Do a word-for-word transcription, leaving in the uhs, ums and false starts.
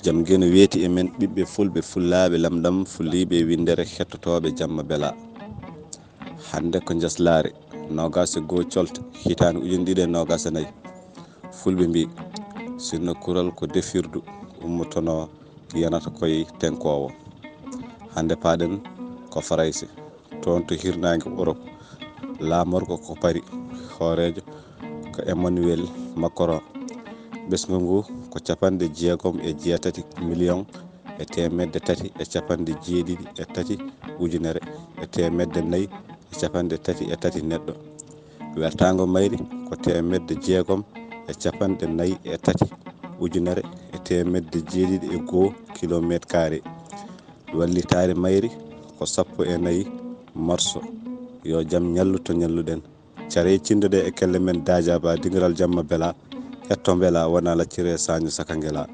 Jam Geno weeti e men ɓiɓɓe fulɓe, fullaaɓe, lamɗam, fulliiɓe e winndere, hettotooɓe Jamma Bela. Hannde ko njaslaare noogaas e goo colte hitaande ujunere ɗiɗi e noogaas e nayi. Fulɓe mbii, sinno kural ko defirdu ummotonoo, yanata koye tenkoowo. Hannde paaɗen ko Farayse, toon to hirnaange Europe. Laamorgo ko Paris, hooreejo ko Emmanuel Macron. Ɓesngu ngu ko capanɗe jeegom e jeetati miliyoŋ e teemedde tati e capanɗe jeeɗiɗi e tati ujunere e teemedde nayi e capanɗe tati e tati neɗɗo. Wertaango mayri ko teemedde jeegom e capanɗe nayi e tati ujunere e teemedde jeeɗiɗi e goo kilomeeter kaare. Wallitaare mayri ko sappo e nayi morso. Yo jam ñallu to ñalluɗen. Caree cindo ɗe e kelle men Daajaaba, dingiral Jamma Bela, hetto Mbela, wona laccire saño saka ngela.